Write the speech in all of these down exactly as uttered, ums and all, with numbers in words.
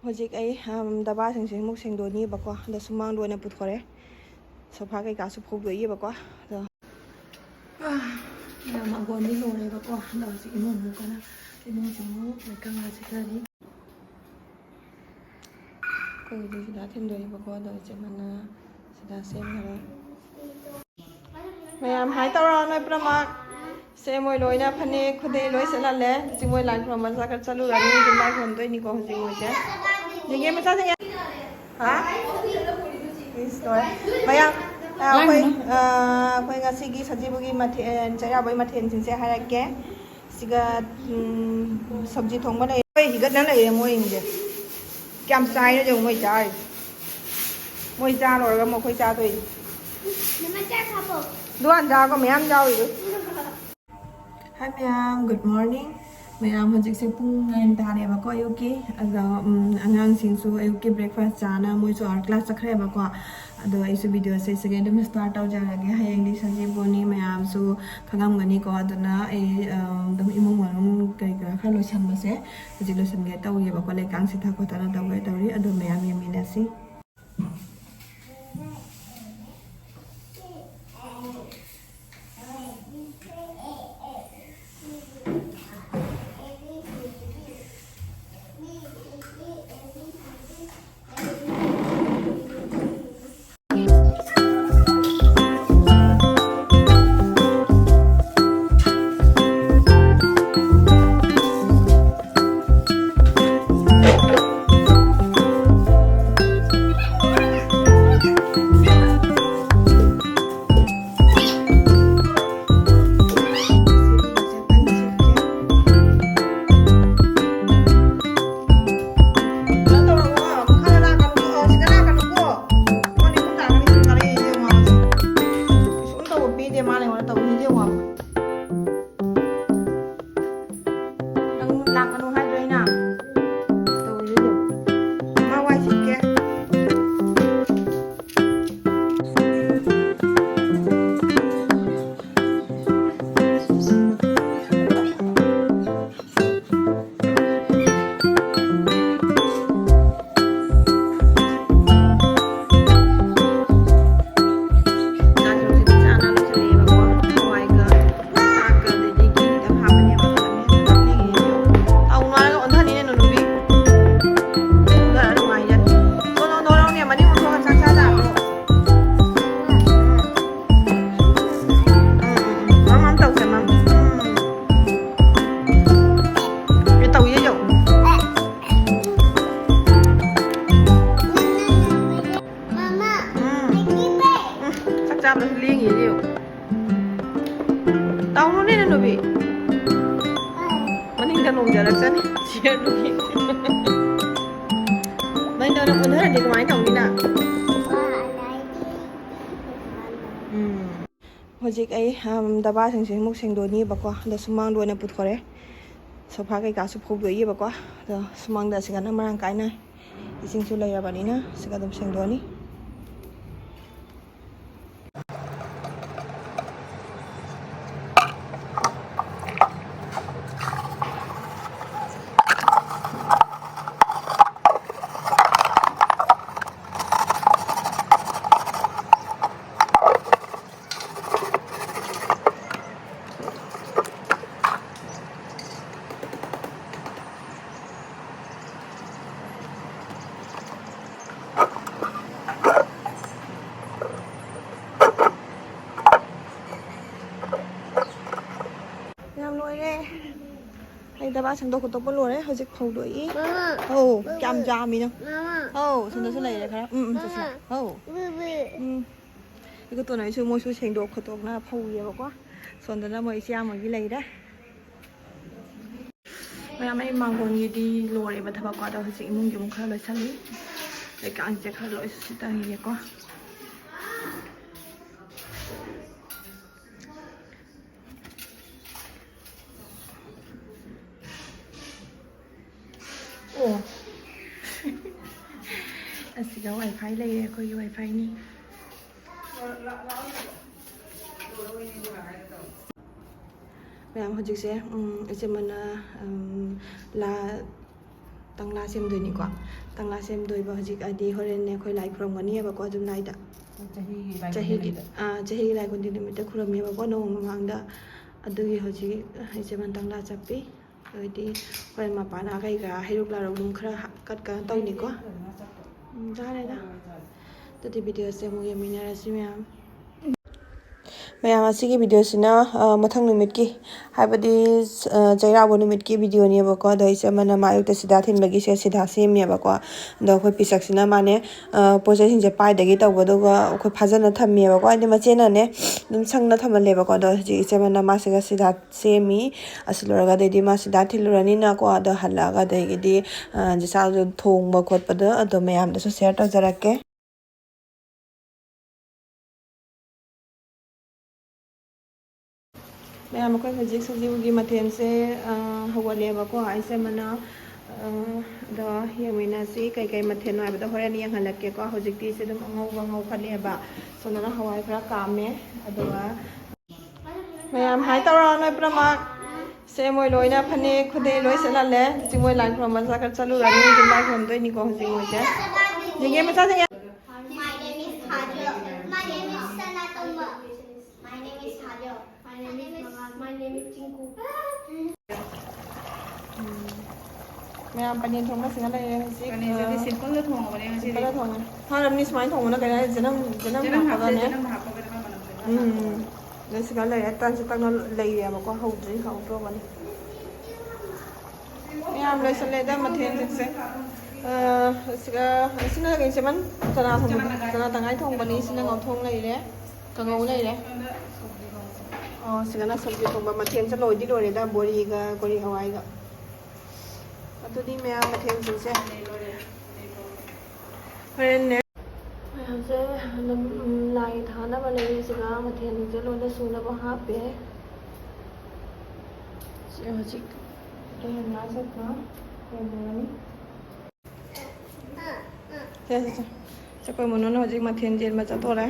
ꯍꯧꯖꯤꯛ ꯑꯩ, ꯑꯝ, ꯗꯕꯥꯁꯤꯡꯁꯦ ꯑꯃꯨꯛ ꯁꯦꯡꯗꯣꯛꯅꯤꯕꯀꯣ꯫ ꯑꯗꯣ ꯁꯨꯃꯥꯡꯗ ꯑꯣꯏꯅ ꯄꯨꯊꯣꯔꯦ꯫ ꯁꯣꯐꯥ ꯀꯩꯀꯥꯁꯨ ꯐꯧꯗꯣꯛꯏꯕꯀꯣ꯫ ꯑꯗꯣ, ꯑꯥ, ꯃꯌꯥꯝ ꯑꯒꯣꯟꯗꯤ ꯂꯣꯏꯔꯦꯕꯀꯣ꯫ ꯑꯗꯣ ꯍꯧꯖꯤꯛ ꯏꯃꯨꯡ ꯑꯃꯨꯛ ꯀꯟꯅ, ꯏꯃꯨꯡꯁꯤ ꯑꯃꯨꯛ ꯂꯩꯀꯪ ꯁꯤꯊꯔꯤ꯫ ꯑꯩꯈꯣꯏꯒꯤꯗꯤ ꯁꯤꯗ ꯊꯤꯟꯗꯣꯛꯏꯕꯀꯣ꯫ ꯑꯗꯣ ꯏꯆꯦ ꯃꯥꯅ ꯁꯤꯗ ꯁꯦꯝꯈꯔꯦ꯫ ꯃꯌꯥꯝ ꯍꯥꯏ ꯇꯧꯔꯣ ꯅꯣꯏ ꯄꯨꯝꯅꯃꯛ꯫ ꯁꯦ ꯃꯣꯏ ꯂꯣꯏꯅ ꯐꯅꯦꯛ ꯈꯨꯗꯩ ꯂꯣꯏ ꯁꯦꯠꯍꯜꯂꯦ꯫ ꯍꯧꯖꯤꯛ ꯃꯣꯏ ꯂꯥꯏ ꯈꯨꯔꯨꯝꯕ ꯆꯠꯈ꯭ꯔ-, ꯆꯠꯂꯨꯔꯅꯤ꯫ ꯍꯧꯖꯤꯛ ꯃꯥꯏ ꯈꯨꯔꯨꯝꯗꯣꯏꯅꯤꯀꯣ ꯍꯧꯖꯤꯛ ꯃꯣꯏꯁꯦ꯫ ꯌꯦꯡꯒꯦ ꯃꯆꯥꯁꯤꯡ꯫ ꯍꯥ? ꯏꯁ, ꯂꯣꯏꯔꯦ꯫ ꯃꯌꯥꯝ, ꯑ, ꯑꯩꯈꯣꯏ, ꯑ, ꯑꯩꯈꯣꯏ ꯉꯁꯤꯒꯤ ꯁꯖꯤꯕꯨꯒꯤ ꯃꯊꯦꯜ, ꯆꯩꯔꯥꯎꯕꯒꯤ ꯃꯊꯦꯜꯁꯤꯡꯁꯦ ꯍꯥꯏꯔꯛꯀꯦ꯫ ꯁꯤꯒ, ꯎꯝ, ꯁꯕꯖꯤ ꯊꯣꯡꯕ ꯂꯩ꯫ ꯑꯩꯈꯣꯏ ꯍꯤꯒꯠꯅ ꯂꯩꯔꯦ ꯃꯣꯏꯁꯤꯡꯁꯦ꯫ ꯀꯌꯥꯝ ꯆꯥꯏꯅꯣ ꯌꯦꯡꯉꯨ ꯃꯣꯏ ꯆꯥꯔꯤꯁꯦ꯫ ꯃꯣꯏ ꯆꯥ ꯂꯣꯏꯔꯒ ꯑꯃꯨꯛ ꯑꯩꯈꯣꯏ ꯆꯥꯗꯣꯏꯅꯤ꯫ ꯃꯃꯥ ꯆꯥ ꯍꯥꯞꯄꯣ꯫ ꯗꯨꯀꯥꯟ ꯆꯥꯒ ꯃꯌꯥꯝ ꯌꯥꯎꯔꯤꯗꯨ꯫ ꯍꯥꯏ ꯃꯌꯥꯝ, good morning꯫ ꯃꯌꯥꯝ ꯍꯧꯖꯤꯛꯁꯦ ꯄꯨꯡ nine ꯇꯥꯔꯦꯕꯀꯣ ꯑꯌꯨꯛꯀꯤ꯫ ꯑꯗꯣ, ꯎꯝ, ꯑꯉꯥꯡꯁꯤꯡꯁꯨ ꯑꯌꯨꯛꯀꯤ breakfast ꯆꯥꯅ ꯃꯣꯏꯁꯨ art class ꯆꯠꯈ꯭ꯔꯦꯕꯀꯣ꯫ ꯑꯗꯣ ꯑꯩꯁꯨ videoꯁꯦ ꯁꯤꯗꯒꯤ ꯑꯗꯨꯝ start ꯇꯧꯖꯔꯒꯦ꯫ ꯍꯌꯦꯡꯗꯤ ꯁꯖꯤꯕꯨꯅꯤ ꯃꯌꯥꯝꯁꯨ ꯈꯪꯉꯝꯒꯅꯤꯀꯣ꯫ ꯑꯗꯨꯅ ꯑꯩ, ꯑ, ꯑꯗꯨꯝ ꯏꯃꯨꯡ ꯃꯅꯨꯡ ꯀꯔꯤ ꯀꯔꯥ ꯈꯔ ꯂꯣꯏꯁꯟꯕꯁꯦ ꯍꯧꯖꯤꯛ ꯂꯣꯏꯁꯟꯒꯦ ꯇꯧꯔꯤꯕꯀꯣ꯫ ꯂꯩꯀꯥꯡ ꯁꯤꯊ ꯈꯣꯠꯇꯅ ꯇꯧꯒꯦ ꯇꯧꯔꯤ꯫ ꯑꯗꯣ ꯃꯌꯥꯝ ꯌꯦꯡꯃꯤꯟꯅꯁꯤ꯫ ꯀꯩꯁꯨꯝ ꯇꯧꯕ ꯄꯤꯗꯦ ꯃꯥꯅ ꯑꯩꯉꯣꯟꯗ ꯇꯧꯕꯤꯁꯦ ꯌꯦꯡꯉꯣ꯫ ꯅꯪ ꯂꯥꯛꯀꯅꯨ ꯍꯥꯏꯗ꯭ꯔꯣ ꯑꯩꯅ? ꯇꯧꯔꯤꯗꯨ ꯌꯦꯡꯉꯨ꯫ ꯃꯥ ꯋꯥꯏ ꯁꯤꯠꯀꯦ꯫ ꯅꯨꯄꯤ, ꯃꯅꯤꯡꯗ ꯂꯣꯡꯖꯔꯛꯆꯅꯤ ꯁꯤꯌꯔ ꯅꯨꯄꯤ꯫ ꯅꯪꯗꯣ ꯅꯪ ꯑꯣꯟꯊꯔꯗꯤ ꯀꯃꯥꯏꯅ ꯇꯧꯅꯤ ꯅꯪ? ꯎꯝ꯫ ꯍꯧꯖꯤꯛ ꯑꯩ, ꯑꯝ, ꯗꯕꯥꯁꯤꯡꯁꯦ ꯑꯃꯨꯛ ꯁꯦꯡꯗꯣꯛꯅꯤꯕꯀꯣ꯫ ꯑꯗꯣ ꯁꯨꯃꯥꯡꯗ ꯑꯣꯏꯅ ꯄꯨꯊꯣꯔꯦ꯫ ꯁꯣꯐꯥ ꯀꯩꯀꯥꯁꯨ ꯐꯧꯗꯣꯛꯏꯕꯀꯣ꯫ ꯑꯗꯣ ꯁꯨꯃꯥꯡꯗ ꯑꯁꯤꯒꯅ ꯃꯔꯥꯡ ꯀꯥꯏꯅ ꯏꯁꯤꯡꯁꯨ ꯂꯩꯔꯕꯅꯤꯅ ꯁꯤꯒ ꯑꯗꯨꯝ ꯁꯦꯡꯗꯣꯛꯑꯅꯤ꯫ ꯌꯥꯝ ꯂꯣꯏꯔꯦ꯫ ꯑꯩ ꯗꯕꯥ ꯁꯦꯡꯗꯣꯛ ꯈꯣꯠꯇꯣꯛꯄ ꯂꯣꯏꯔꯦ꯫ ꯍꯧꯖꯤꯛ ꯐꯧꯗꯣꯛꯏ꯫ ꯃꯃꯥ꯫ ꯑꯧ, ꯀꯌꯥꯝ ꯌꯥꯝꯃꯤꯅꯣ? ꯃꯃꯥ꯫ ꯑꯧ, ꯁꯣꯝꯗꯁꯨ ꯂꯩꯔꯦ ꯈꯔ꯫ ꯎꯝ, ꯎꯝ, ꯆꯠꯁꯤ꯫ ꯃꯃꯥ꯫ ꯑꯧ꯫ ꯕꯨꯕꯨ꯫ ꯎꯝ꯫ ꯑꯩꯒ ꯇꯣꯟꯅꯩꯁꯨ ꯃꯣꯏꯁꯨ ꯁꯦꯡꯗꯣꯛ ꯈꯣꯠꯇꯣꯛꯅ ꯐꯧꯔꯤꯑꯕꯀꯣ꯫ ꯁꯣꯝꯗꯅ ꯃꯣꯏ ꯏꯆꯦ ꯑꯃꯒꯤ ꯂꯩꯔꯦ꯫ ꯃꯌꯥꯝ, ꯑꯩ ꯃꯥꯡꯒꯣꯟꯒꯤꯗꯤ ꯂꯣꯏꯔꯦꯕ ꯊꯕꯛꯀꯣ꯫ ꯑꯗꯣ ꯍꯧꯖꯤꯛ ꯏꯃꯨꯡꯒꯤ ꯑꯃꯨꯛ ꯈꯔ ꯂꯣꯏꯁꯜꯂꯤ꯫ ꯂꯩꯀꯥꯡꯁꯦ ꯈꯔ ꯂꯣꯏ ꯁꯤꯠꯇꯔꯤꯌꯦꯀꯣ꯫ ꯑꯣ꯫ ꯑꯁꯤꯗ ꯋꯥꯏ ꯐꯥꯏ ꯂꯩꯔꯦ, ꯑꯩꯈꯣꯏꯒꯤ ꯋꯥꯏ ꯐꯥꯏꯅꯤ꯫ ꯃꯌꯥꯝ, ꯍꯧꯖꯤꯛꯁꯦ, ꯎꯝ, ꯏꯆꯦꯃꯅ, ꯎꯝ, ꯂꯥ, ꯇꯪꯂꯥ ꯁꯦꯝꯗꯣꯏꯅꯤꯀꯣ꯫ ꯇꯪꯂꯥ ꯁꯦꯝꯗꯣꯏꯕ ꯍꯧꯖꯤꯛ, ꯍꯥꯏꯗꯤ ꯍꯣꯔꯦꯟꯅꯦ ꯑꯩꯈꯣꯏ ꯂꯥꯏ ꯈꯨꯔꯨꯝꯒꯅꯤꯕꯀꯣ, ꯑꯗꯨꯝ ꯂꯥꯏꯗ꯫ ꯆꯍꯤꯒꯤ ꯂꯥꯏ ꯆꯍꯤꯒꯤ, ꯈꯨꯔꯨꯝꯕ ꯅꯨꯃꯤꯠꯇ꯫ ꯑꯥ, ꯆꯍꯤꯒꯤ ꯂꯥꯏ ꯈꯨꯔꯨꯝꯕ ꯅꯨꯃꯤꯠꯇ ꯈꯨꯔꯨꯝꯃꯦꯕꯀꯣ, ꯅꯣꯡꯃ ꯃꯃꯥꯡꯗ꯫ ꯑꯗꯨꯒꯤ ꯍꯧꯖꯤꯛ ꯏꯆꯦꯃꯅ ꯇꯪꯂꯥ ꯆꯠꯄꯤ꯫ ꯑꯗꯨꯗꯤ ꯍꯣꯔꯦꯟ ꯃꯄꯥꯟ ꯀꯩꯀꯥ ꯍꯩꯔꯨꯛ ꯂꯥꯔꯨꯛ ꯑꯗꯨꯝ ꯈꯔ ꯍꯥ-, ꯀꯠ ꯀꯩꯅꯣ ꯇꯧꯅꯤꯀꯣ꯫ ꯎꯝ, ꯆꯥꯔꯦꯗ꯫ ꯑꯗꯨꯗꯤ ꯚꯤꯗꯤꯑꯣꯁꯦ ꯑꯃꯨꯛ ꯌꯦꯡꯃꯤꯟꯅꯔꯁꯤ ꯃꯌꯥꯝ꯫ ꯃꯌꯥꯝ, ꯑꯁꯤꯒꯤ ꯚꯤꯗꯤꯑꯣꯁꯤꯅ, ꯑ, ꯃꯊꯪ ꯅꯨꯃꯤꯠꯀꯤ, ꯍꯥꯏꯕꯗꯤ, ꯑ, ꯆꯩꯔꯥꯎꯕ ꯅꯨꯃꯤꯠꯀꯤ ꯚꯤꯗꯤꯑꯣꯅꯦꯕꯀꯣ꯫ ꯑꯗꯣ ꯑꯩꯁꯦ ꯑꯃꯅ ꯃꯥ ꯑꯌꯨꯛꯇ ꯁꯤꯗꯥ ꯊꯤꯟꯕꯒꯤꯁꯦ ꯁꯤꯗꯥ ꯁꯦꯝꯃꯤꯑꯕꯀꯣ꯫ ꯑꯗꯣ ꯑꯩꯈꯣꯏ ꯄꯤꯁꯛꯁꯤꯅ ꯃꯥꯅꯦ, ꯑ, ꯄꯣꯠ ꯆꯩꯁꯤꯡꯁꯦ ꯄꯥꯏꯗꯒꯤ ꯇꯧꯕ, ꯑꯗꯨꯒ ꯑꯩꯈꯣꯏ ꯐꯥꯖꯅ ꯊꯝꯃꯦꯕꯀꯣ꯫ ꯍꯥꯏꯗꯤ ꯃꯆꯦꯅꯅꯦ ꯑꯗꯨꯝ ꯁꯪꯅ ꯊꯝꯍꯜꯂꯦꯕꯀꯣ꯫ ꯑꯗꯣ ꯍꯧꯖꯤꯛ ꯏꯆꯦ ꯑꯃꯅ ꯃꯥꯁꯤꯒ ꯁꯤꯗꯥ ꯁꯦꯝꯃꯤ꯫ ꯑꯁꯤ ꯂꯣꯏꯔꯒ ꯑꯗꯩꯗꯤ ꯃꯥ ꯁꯤꯗꯥ ꯊꯤꯜꯂꯨꯔꯅꯤꯅꯀꯣ꯫ ꯑꯗꯣ ꯍꯜꯂꯛꯑꯒ ꯑꯗꯒꯤꯗꯤ, ꯑ, ꯖꯤꯁꯥꯁꯨ ꯊꯣꯡꯕ ꯈꯣꯠꯄꯗꯣ ꯑꯗꯣ ꯃꯌꯥꯝꯗꯁꯨ ꯁꯤꯌꯔ ꯇꯧꯖꯔꯛꯀꯦ꯫ ꯃꯌꯥꯝ, ꯑꯩꯈꯣꯏ ꯍꯧꯖꯤꯛ ꯁꯖꯤꯕꯨꯒꯤ ꯃꯊꯦꯜꯁꯦ, ꯑ, ꯍꯧꯒꯠꯂꯦꯕꯀꯣ꯫ ꯑꯩꯁꯦ ꯑꯃꯅ, ꯑ, ꯑꯗꯣ ꯌꯦꯡꯃꯤꯟꯅꯁꯤ ꯀꯩꯀꯩ ꯃꯊꯦꯜꯅꯣ ꯍꯥꯏꯕꯗꯣ ꯍꯣꯔꯦꯟ ꯌꯦꯡꯍꯜꯂꯛꯀꯦꯀꯣ꯫ ꯍꯧꯖꯤꯛꯇꯤ ꯁꯤ ꯑꯗꯨꯝ ꯑꯉꯧꯕ ꯉꯧꯈꯠꯂꯦꯕ꯫ ꯁꯣꯝꯗꯅ ꯍꯋꯥꯏ ꯈꯔ ꯀꯥꯝꯃꯦ꯫ ꯑꯗꯨꯒ ꯃꯌꯥꯝ ꯍꯥꯏ ꯇꯧꯔꯣ ꯅꯣꯏ ꯄꯨꯝꯅꯃꯛ꯫ ꯁꯦ ꯃꯣꯏ ꯂꯣꯏꯅ ꯐꯅꯦꯛ ꯈꯨꯗꯩ ꯂꯣꯏ ꯁꯦꯠꯍꯜꯂꯦ꯫ ꯍꯧꯖꯤꯛ ꯃꯣꯏ ꯂꯥꯏ ꯈꯨꯔꯨꯝꯕ ꯆꯠꯈ꯭ꯔ-, ꯆꯠꯂꯨꯔꯅꯤ꯫ ꯑꯗꯨꯝ ꯂꯥꯏ ꯈꯨꯔꯨꯝꯗꯣꯏꯅꯤꯀꯣ ꯍꯧꯖꯤꯛ ꯃꯣꯏꯁꯦ꯫ ꯌꯦꯡꯒꯦ ꯃꯆꯥꯁꯤꯡ꯫ My name is Thadil. My name is Sanatombo. My name is Thadil. My name is Mama. My name is Chinku. ꯃꯌꯥꯝ ꯄꯅꯤꯔ ꯊꯣꯡꯕꯁꯤꯅ ꯂꯩꯔꯦ ꯍꯧꯖꯤꯛ꯫ ꯄꯅꯤꯔꯁꯤꯗꯤ ꯑ, ꯁꯤꯝꯄꯜꯗ ꯊꯣꯡꯉꯕꯅꯦ ꯉꯁꯤꯗꯤ꯫ ꯁꯤꯝꯄꯜꯗ ꯊꯣꯡꯉꯦ꯫ ꯐꯥꯔꯕꯅꯤ ꯁꯨꯃꯥꯏꯅ ꯊꯣꯡꯕꯅ ꯀꯩꯅꯣ ꯍꯥꯏꯁꯦ? ꯆꯅꯝ, ꯆꯅꯝ ꯆꯅꯝ ꯍꯥꯞꯄꯒꯅꯦ꯫ ꯍꯥꯞꯄꯦ, ꯆꯅꯝ ꯍꯥꯞꯄꯒꯅꯦ ꯃꯥ ꯃꯅꯝ ꯂꯣꯏꯅ ꯎꯝ꯫ ꯍꯥꯞꯄꯦ꯫ ꯑꯗ ꯁꯤꯒ ꯂꯩꯔꯦ, ꯇꯟꯁꯦ ꯇꯛꯅ ꯂꯩꯔꯦꯕꯀꯣ, ꯍꯧꯗ꯭ꯔꯤ, ꯍꯧꯗ꯭ꯔꯣꯕꯅꯤ꯫ ꯃꯌꯥꯝ ꯂꯣꯏꯁꯜꯂꯦꯗ ꯃꯊꯦꯜꯁꯤꯡꯁꯦ꯫ ꯑ, ꯁꯤꯒ, ꯁꯤꯅ ꯀꯩ ꯆꯦꯃꯟ? ꯆꯅꯥ ꯊꯣꯡꯕꯗꯣ꯫ ꯆꯅꯥ ꯇꯪꯈꯥꯏ ꯊꯣꯡꯕꯅꯤ꯫ ꯁꯤꯅ ꯉꯧꯊꯣꯡ ꯂꯩꯔꯦ, ꯀꯥꯡꯉꯧ ꯂꯩꯔꯦ꯫ ꯑꯣ, ꯁꯤꯒꯅ ꯁꯕꯖꯤ ꯊꯣꯡꯕ꯫ ꯃꯊꯦꯜꯁꯦ ꯂꯣꯏꯗꯤ ꯂꯣꯏꯔꯦꯗ, ꯕꯣꯔꯤꯒ ꯀꯣꯂꯤ ꯍꯋꯥꯏꯒ꯫ ꯑꯗꯨꯗꯤ ꯃꯌꯥꯝ ꯃꯊꯦꯜꯁꯤꯡꯁꯦ ꯍꯣꯔꯦꯟꯅꯦ꯫ ꯃꯌꯥꯝꯁꯦ ꯑꯗꯨꯝ, ꯎꯝ, ꯂꯥꯏ ꯊꯥꯅꯕ ꯂꯩꯔꯦ꯫ ꯁꯤꯒ ꯃꯊꯦꯜꯁꯤꯡꯁꯦ ꯂꯣꯏꯅ ꯁꯨꯅꯕ ꯍꯥꯞꯄꯦ꯫ ꯁꯤ ꯍꯧꯖꯤꯛ ꯀꯩꯅꯣ ꯆꯠꯄ ꯌꯦꯡꯍꯧꯔꯅꯤ꯫ ꯁꯦ, ꯁꯦ, ꯁꯦ꯫ ꯁꯦ, ꯑꯩꯈꯣꯏ ꯃꯣꯅꯣꯅ ꯍꯧꯖꯤꯛ ꯃꯊꯦꯜ ꯆꯦꯟꯕ ꯆꯠꯇꯣꯔꯦ꯫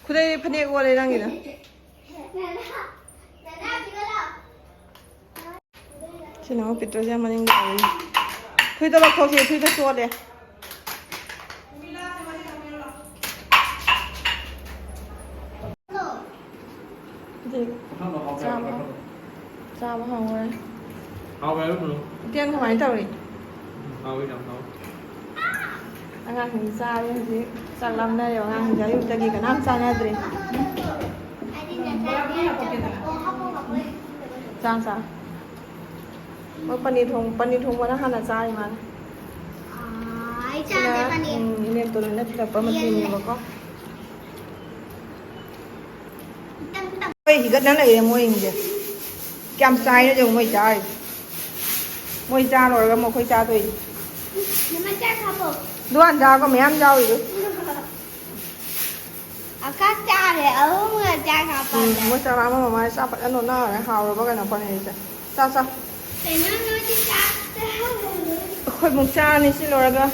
ꯈꯨꯗꯩ ꯐꯅꯦꯛ ꯑꯣꯜꯂꯦ ꯅꯪꯒꯤꯗꯣ꯫ ꯁꯤꯅ ꯑꯃꯨꯛ ꯄꯤꯇ꯭ꯔꯁ ꯌꯥꯝ ꯃꯅꯤꯡꯗ ꯂꯩꯔꯦ꯫ ꯐꯨꯔꯤꯠꯇꯣ ꯂꯧꯊꯣꯛꯁꯦ, ꯐꯨꯔꯤꯠꯇꯣ ꯆꯣꯠꯂꯦ꯫ ꯍꯧꯖꯤꯛ ꯆꯥꯕ, ꯆꯥꯕ ꯍꯧꯔꯦ꯫ ꯍꯥꯎꯋꯦ ꯑꯗꯨꯝ꯫ ꯏꯇꯦꯟ ꯀꯃꯥꯏꯅ ꯇꯧꯔꯤ? ꯎꯝ, ꯍꯥꯎꯋꯤ, ꯌꯥꯝ ꯍꯥꯎꯋꯤ꯫ ꯑꯉꯥꯡꯁꯤꯡ ꯆꯥꯔꯦ ꯍꯧꯖꯤꯛ꯫ ꯆꯥꯛ ꯂꯥꯝꯅꯔꯦꯕ ꯑꯉꯥꯡꯁꯤꯡꯁꯦ꯫ ꯑꯌꯨꯛꯇꯒꯤ ꯀꯅꯥꯝ ꯆꯥꯅꯗ꯭ꯔꯤ꯫ ꯆꯥ, ꯆꯥ꯫ ꯃꯣꯏ ꯄꯅꯤꯔ ꯊꯣꯡ-, ꯄꯅꯤꯔ ꯊꯣꯡꯕꯅ ꯍꯥꯟꯅ ꯆꯥꯔꯤ ꯃꯥꯅ꯫ ꯑꯥ, ꯑꯩ ꯁꯤꯅ, ꯆꯥꯗꯦ ꯄꯅꯤꯔ꯫ ꯎꯝ, ꯏꯅꯦꯝꯇꯣꯟꯅ ꯊꯤꯜꯂꯛꯄ ꯌꯦꯜꯂꯦ꯫ ꯃꯊꯦꯜꯅꯦꯕꯀꯣ꯫ ꯈꯤꯇꯪ, ꯈꯤꯇꯪ꯫ ꯍꯣꯏ, ꯍꯤꯒꯠꯅ ꯂꯩꯔꯦ ꯃꯣꯏꯁꯤꯡꯁꯦ꯫ ꯀꯌꯥꯝ ꯆꯥꯏꯅꯣ ꯌꯦꯡꯉꯨ ꯃꯣꯏ ꯆꯥꯔꯤꯁꯦ꯫ ꯃꯣꯏ ꯆꯥ ꯂꯣꯏꯔꯒ ꯑꯃꯨꯛ ꯑꯩꯈꯣꯏ ꯆꯥꯗꯣꯏꯅꯤ꯫ ꯃꯃꯥ ꯆꯥ ꯍꯥꯞꯄꯣ꯫ ꯗꯨꯀꯥꯟ ꯆꯥꯕ ꯃꯌꯥꯝ ꯌꯥꯎꯔꯤꯗꯨ꯫ ꯑꯀꯥ ꯆꯥꯔꯦ, ꯑꯍꯨꯝꯒ ꯆꯥ ꯍꯥꯞꯄ꯫ ꯎꯝ, ꯃꯣꯏ ꯆꯥꯛ ꯂꯥꯝꯕ ꯃꯃꯥꯏ ꯆꯥ ꯐꯖꯅ ꯅꯣꯠꯅꯔꯦ꯫ ꯍꯥꯎꯔꯕ ꯀꯩꯅꯣ ꯄꯅꯤꯔꯁꯦ꯫ ꯆꯥ, ꯆꯥ꯫ ꯀꯩꯅꯣ ꯅꯣꯏꯗꯤ ꯆꯥꯛ ꯆꯥꯍꯧꯕ꯭ꯔꯣ? ꯑꯩꯈꯣꯏ ꯑꯃꯨꯛ ꯆꯥꯔꯅꯤ ꯁꯤ ꯂꯣꯏꯔꯒ꯫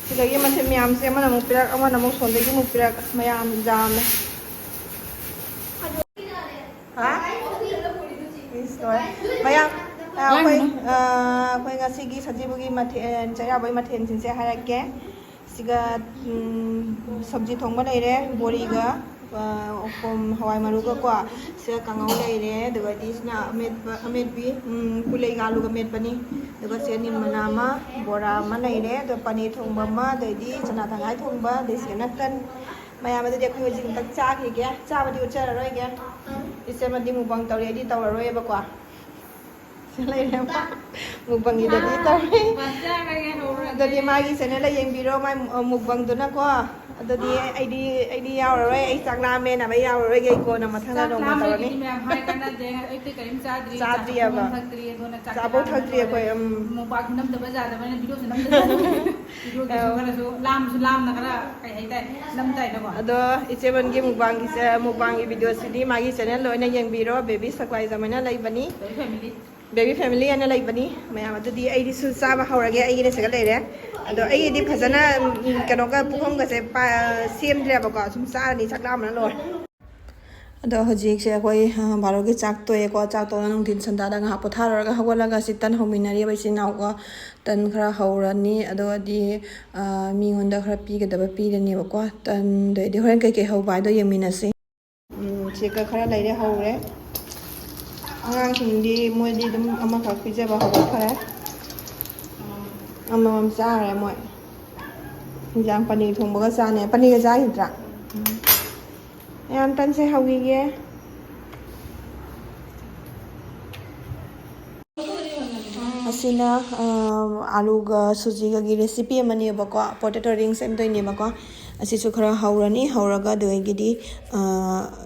ꯁꯤꯗꯒꯤ ꯃꯊꯦꯜ ꯃꯌꯥꯝꯁꯦ ꯑꯃꯅ ꯑꯃꯨꯛ ꯄꯤꯔꯛ, ꯑꯃꯅ ꯑꯃꯨꯛ ꯁꯣꯝꯗꯒꯤ ꯑꯃꯨꯛ ꯄꯤꯔꯛ, ꯃꯌꯥꯝ ꯌꯥꯝꯃꯦ꯫ ꯍꯥ? ꯏꯁ, ꯂꯣꯏꯔꯦ꯫ ꯃꯌꯥꯝ, ꯑ, ꯑꯩꯈꯣꯏ, ꯑ, ꯑꯩꯈꯣꯏ ꯉꯁꯤꯒꯤ ꯁꯖꯤꯕꯨꯒꯤ ꯃꯊꯦꯜ, ꯆꯩꯔꯥꯎꯕꯒꯤ ꯃꯊꯦꯜꯁꯤꯡꯁꯦ ꯍꯥꯏꯔꯛꯀꯦ꯫ ꯁꯤꯒ, ꯎꯝ, ꯁꯕꯖꯤ ꯊꯣꯡꯕ ꯂꯩꯔꯦ, ꯕꯣꯔꯤꯒ, ꯑ, ꯀꯣꯝ-, ꯍꯋꯥꯏ ꯃꯔꯨꯒꯀꯣ꯫ ꯁꯤꯒ ꯀꯥꯡꯉꯧ ꯂꯩꯔꯦ, ꯑꯗꯨꯒ ꯁꯤꯅ ꯑꯃꯦꯠꯄ, ꯑꯃꯦꯠꯄꯤ, ꯎꯝ, ꯄꯨꯂꯩꯒ ꯑꯂꯨꯒ ꯃꯦꯠꯄꯅꯤ꯫ ꯑꯗꯨꯒ ꯁꯤꯒ ꯅꯤꯝ ꯃꯅꯥ ꯑꯃ, ꯕꯣꯔꯥ ꯑꯃ ꯂꯩꯔꯦ, ꯑꯗꯣ ꯄꯅꯤꯔ ꯊꯣꯡꯕ ꯑꯃ, ꯑꯗꯩꯗꯤ ꯆꯅꯥ ꯊꯪꯒꯥꯏ ꯊꯣꯡꯕ, ꯑꯗꯩ ꯁꯤꯒꯅ ꯇꯟ꯫ ꯃꯌꯥꯝ, ꯑꯗꯨꯗꯤ ꯑꯩꯈꯣꯏ ꯍꯧꯖꯤꯛ ꯑꯝꯇꯪ ꯆꯥꯈꯤꯒꯦ꯫ ꯆꯥꯕꯗꯤ ꯎꯠꯆꯔꯔꯣꯏꯒꯦ꯫ ꯏꯆꯦꯃꯗꯤ ꯃꯨꯛꯕꯥꯡ ꯇꯧꯔꯤ, ꯑꯩꯗꯤ ꯇꯧꯔꯔꯣꯏꯌꯦꯕꯀꯣ꯫ ꯁꯤ ꯂꯩꯔꯦ꯫ ꯃꯨꯛꯕꯥꯡꯒꯤꯗꯗꯤ ꯇꯧꯔꯤ꯫ ꯃꯨꯛꯕꯥꯡ ꯆꯥꯔꯒꯦ, ꯍꯧꯔꯒꯦ꯫ ꯑꯗꯨꯗꯤ ꯃꯥꯒꯤ ꯆꯦꯅꯦꯜꯗ ꯌꯦꯡꯕꯤꯔꯣ, ꯃꯥꯏ ꯃꯨꯛꯕꯥꯡꯗꯨꯅꯀꯣ꯫ ꯑꯗꯨꯗꯤ ꯑꯩꯗꯤ, ꯑꯩꯗꯤ ꯌꯥꯎꯔꯔꯣꯏ, ꯑꯩ ꯆꯥꯛ ꯂꯥꯝꯃꯦꯅ ꯑꯩ ꯌꯥꯎꯔꯔꯣꯏꯒꯦ, ꯑꯩ ꯀꯣꯟꯅ ꯃꯊꯪꯗ ꯆꯥꯛ ꯅꯣꯡꯃ ꯂꯥꯝꯕꯒꯤꯗꯤ ꯇꯧꯔꯅꯤ꯫ ꯃꯌꯥꯝ ꯍꯥꯏ ꯀꯥꯟꯅꯗꯦ, ꯑꯩꯗꯤ ꯀꯔꯤꯝ ꯆꯥꯗ꯭ꯔꯤ, ꯆꯥ ꯆꯥꯗ꯭ꯔꯤꯑꯕ꯫ ꯊꯛꯄ ꯊꯛꯇ꯭ꯔꯤ, ꯑꯗꯨꯅ ꯆꯥꯛ ꯆꯥꯕꯧ ꯂꯥꯝꯕꯅ ꯊꯛꯇ꯭ꯔꯤ ꯂꯣꯏꯔꯦ꯫ ꯑꯩꯈꯣꯏ, ꯎꯝ꯫ ꯃꯨꯛꯕꯥꯡ ꯅꯝꯗꯕ ꯌꯥꯗꯕꯅꯤꯅ ꯚꯤꯗꯤꯑꯣꯁꯨ ꯅꯝꯗꯕ ꯌꯥꯗꯕꯅꯤꯅ ꯚꯤꯗꯤꯑꯣꯒꯤꯁꯨ ꯑꯧ꯫ ꯈꯔꯁꯨ ꯂꯥꯝꯁꯨ ꯂꯥꯝꯅ ꯈꯔ ꯀꯩ ꯍꯥꯏꯇꯥꯔꯦ, ꯅꯝ ꯇꯥꯏꯅꯀꯣ꯫ ꯑꯗꯣ ꯏꯆꯦ ꯃꯟꯒꯤ ꯃꯨꯛꯕꯥꯡꯒꯤꯁꯦ, ꯃꯨꯛꯕꯥꯡꯒꯤ ꯚꯤꯗꯤꯑꯣꯁꯤꯗꯤ ꯃꯥꯒꯤ ꯆꯦꯅꯦꯜꯗ ꯑꯣꯏꯅ ꯌꯦꯡꯕꯤꯔꯣ, ꯕꯦꯕꯤ ꯁꯛꯂꯥꯏꯖꯝ ꯍꯥꯏꯅ ꯂꯩꯕꯅꯤ꯫ Baby family. ꯕꯦꯕꯤ ꯐꯦꯃꯤꯂꯤ ꯍꯥꯏꯅ ꯂꯩꯕꯅꯤ ꯃꯌꯥꯝ꯫ ꯑꯗꯨꯗꯤ ꯑꯩꯗꯤ ꯁꯨ ꯆꯥꯕ ꯍꯧꯔꯒꯦ꯫ ꯑꯩꯒꯤꯅ ꯁꯤꯒ ꯂꯩꯔꯦ꯫ ꯑꯗꯣ ꯑꯩꯒꯤꯗꯤ ꯐꯖꯅ, ꯎꯝ, ꯀꯩꯅꯣꯒ ꯄꯨꯈꯝꯒꯁꯦ ꯄꯥ-, ꯁꯦꯝꯗ꯭ꯔꯦꯕꯀꯣ꯫ ꯁꯨꯝ ꯆꯥꯔꯅꯤ, ꯆꯥꯛ ꯂꯥꯝꯕꯅ ꯂꯣꯏꯔꯦ꯫ ꯑꯗꯣ ꯍꯧꯖꯤꯛꯁꯦ ꯑꯩꯈꯣꯏ, ꯑ, ꯕꯥꯔꯣꯒꯤ ꯆꯥꯛ ꯇꯣꯛꯑꯦꯀꯣ꯫ ꯆꯥꯛ ꯇꯣꯛꯑꯒ ꯅꯨꯡꯊꯤꯟ ꯁꯟꯗꯥꯗ ꯉꯥꯏꯍꯥꯛ ꯄꯣꯊꯥꯔꯨꯔꯒ ꯍꯧꯒꯠꯂꯒ ꯁꯤ ꯇꯟ ꯍꯧꯃꯤꯟꯅꯔꯤꯕ ꯏꯆꯤꯟ ꯏꯅꯥꯎꯒ꯫ ꯇꯟ ꯈꯔ ꯍꯧꯔꯅꯤ꯫ ꯑꯗꯨꯒꯗꯤ, ꯑ, ꯃꯤꯉꯣꯟꯗ ꯈꯔ ꯄꯤꯒꯗꯕ ꯄꯤꯔꯅꯦꯕꯀꯣ꯫ ꯇꯟꯗꯩꯗꯤ ꯍꯣꯔꯦꯟ ꯀꯩꯀꯩ ꯍꯧꯕ ꯍꯥꯏꯗꯣ ꯌꯦꯡꯃꯤꯟꯅꯁꯤ꯫ ꯎꯝ, ꯁꯤꯒ ꯈꯔ ꯂꯩꯔꯦ, ꯍꯧꯔꯦ꯫ ꯑꯉꯥꯡꯁꯤꯡꯗꯤ ꯃꯣꯏꯗꯤ ꯑꯗꯨꯝ ꯑꯃꯈꯛ ꯄꯤꯖꯕ ꯍꯧꯒꯠꯈꯔꯦ꯫ ꯑꯃꯃꯝ ꯆꯥꯔꯦ ꯃꯣꯏ꯫ ꯍꯤꯟꯖꯥꯡ ꯄꯅꯤꯔ ꯊꯣꯡꯕꯒ ꯆꯥꯅꯦ꯫ ꯄꯅꯤꯔꯒ ꯆꯥꯈꯤꯗ꯭ꯔꯥ? ꯎꯝ꯫ ꯃꯌꯥꯝ ꯇꯟꯁꯦ ꯍꯧꯈꯤꯒꯦ꯫ ꯑꯁꯤꯅ, ꯑ, ꯑꯂꯨꯒ ꯁꯨꯖꯤꯒꯒꯤ recipe ꯑꯃꯅꯦꯕꯀꯣ, potato ring ꯁꯦꯝꯗꯣꯏꯅꯦꯕꯀꯣ꯫ ꯑꯁꯤꯁꯨ ꯈꯔ ꯍꯧꯔꯅꯤ, ꯍꯧꯔꯒ ꯑꯗꯨꯗꯒꯤꯗꯤ, ꯑ,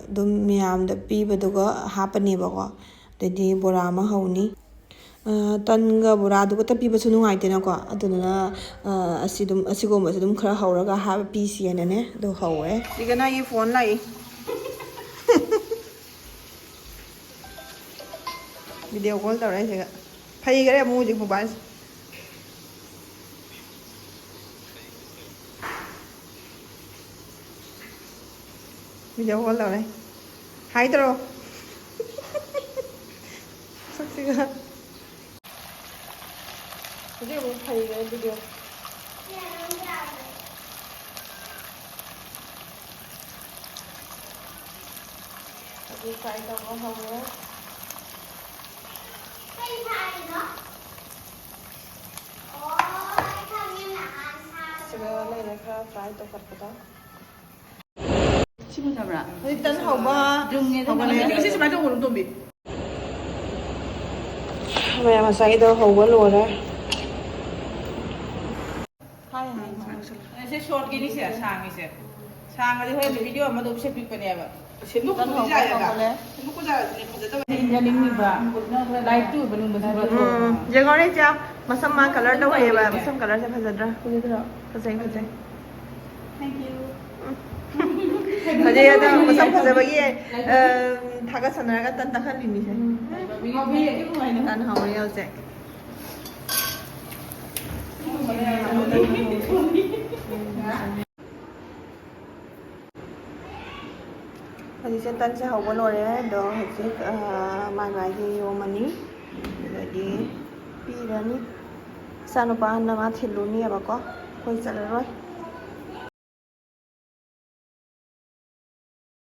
ꯑꯗꯨꯝ ꯃꯌꯥꯝꯗ ꯄꯤꯕꯗꯨꯒ ꯍꯥꯞꯄꯅꯦꯕꯀꯣ꯫ ꯑꯗꯩꯗꯤ ꯕꯣꯔꯥ ꯑꯃ ꯍꯧꯅꯤ꯫ ꯑ, ꯇꯟꯒ ꯕꯣꯔꯥꯗꯨ ꯈꯛꯇ ꯄꯤꯕꯁꯨ ꯅꯨꯡꯉꯥꯏꯇꯦꯅꯀꯣ꯫ ꯑꯗꯨꯗꯨꯅ, ꯑ, ꯑꯁꯤ ꯑꯗꯨꯝ, ꯑꯁꯤꯒꯨꯝꯕꯁꯦ ꯑꯗꯨꯝ ꯈꯔ ꯍꯧꯔꯒ ꯍꯥꯞ-, ꯄꯤꯁꯤꯑꯅꯅꯦ ꯑꯗꯨ ꯍꯧꯋꯦ꯫ ꯁꯤꯒꯅ ꯑꯩꯒꯤ phone ꯂꯥꯛꯏ꯫ Video call ꯇꯧꯔꯛꯏꯁꯤꯒ꯫ ꯐꯩꯈꯔꯦ ꯑꯃꯨꯛ ꯍꯧꯖꯤꯛ mobileꯁꯦ꯫ Video call ꯇꯧꯔꯦ꯫ Hi ꯇꯧꯔꯣ꯫ ꯁꯛꯁꯤꯒ꯫ ꯍꯧꯖꯤꯛ ꯑꯃꯨꯛ ꯐꯩꯈꯔꯦ video꯫ ꯍꯧꯖꯤꯛ fry ꯇꯧꯕ ꯍꯧꯔꯦ꯫ ꯁꯤꯒ ꯂꯩꯔꯦ ꯈꯔ fry ꯇꯧꯈꯠꯄꯗꯣ꯫ ꯁꯤ ꯐꯖꯕ꯭ꯔꯥ? ꯍꯧꯖꯤꯛ ꯇꯟ ꯍꯧꯕ ꯌꯨꯝꯅꯦ, ꯑꯗꯨꯝ ꯍꯧꯒꯠꯂꯦ꯫ ꯐꯖꯅ ꯁꯤ ꯁꯨꯃꯥꯏꯅ ꯇꯧꯕꯅꯣ, ꯇꯣꯝꯕꯤ꯫ ꯃꯌꯥꯝ ꯉꯁꯥꯏꯒꯤꯗꯣ ꯍꯧꯕ ꯂꯣꯏꯔꯦ꯫ ꯍꯥꯏ, ꯍꯥꯏ, ꯍꯥꯏ꯫ ꯁꯦ shortꯀꯤꯅꯤ ꯁꯦ, ꯁꯥꯡꯉꯤꯁꯦ꯫ ꯁꯥꯡꯉꯗꯤ ꯍꯣꯔꯦꯟ video ꯑꯃꯗ ꯎꯞꯁꯦ ꯄꯤꯛꯄꯅꯦꯕ꯫ ꯁꯦꯝꯗꯣꯛꯄꯗꯤ ꯇꯟ ꯍꯧꯕ ꯌꯥꯏꯌꯦꯕ꯫ ꯍꯧꯒꯠꯂꯦ꯫ ꯁꯦꯝꯗꯣꯛꯄ ꯌꯥꯔꯗꯤꯅꯦ ꯐꯖꯗꯕꯅꯦ꯫ ꯌꯥꯅꯤꯡꯉꯤꯕ꯫ Light ꯇꯨꯕ ꯅꯨꯡꯗ ꯁꯨꯝꯕ ꯎꯝ, ꯌꯦꯡꯉꯣꯅꯦ ꯏꯆꯦ, ꯃꯁꯝ ꯃꯥ colour ꯇꯧꯔꯛꯑꯦꯕ꯫ ꯃꯁꯝ colourꯁꯦ ꯐꯖꯗ꯭ꯔꯥ? ꯐꯖꯗ꯭ꯔꯣ? ꯐꯖꯩ, ꯐꯖꯩ꯫ Thank you꯫ ꯐꯖꯩ, ꯑꯗꯣ ꯃꯁꯝ ꯐꯖꯕꯒꯤ, ꯑ, ꯊꯥꯒꯠꯁꯟꯅꯔꯒ ꯇꯟ ꯇꯛꯍꯜꯂꯤꯅꯤꯁꯦ꯫ ꯎꯝ꯫ ꯇꯟ ꯍꯧꯔꯦ ꯍꯧꯖꯤꯛ꯫ ꯍꯧꯖꯤꯛꯁꯦ ꯇꯟꯁꯦ ꯍꯧꯕ ꯂꯣꯏꯔꯦ꯫ ꯑꯗꯣ ꯍꯧꯖꯤꯛ, ꯑ, ꯃꯥꯏ ꯃꯥꯏꯒꯤ ꯌꯣꯝꯃꯅꯤ꯫ ꯑꯗꯒꯤ ꯄꯤꯔꯅꯤ꯫ ꯏꯆꯥꯅꯨꯄꯥꯅ ꯃꯥ ꯊꯤꯜꯂꯨꯅꯤꯕꯀꯣ꯫ ꯑꯩꯈꯣꯏ ꯆꯠꯂꯔꯣꯏ꯫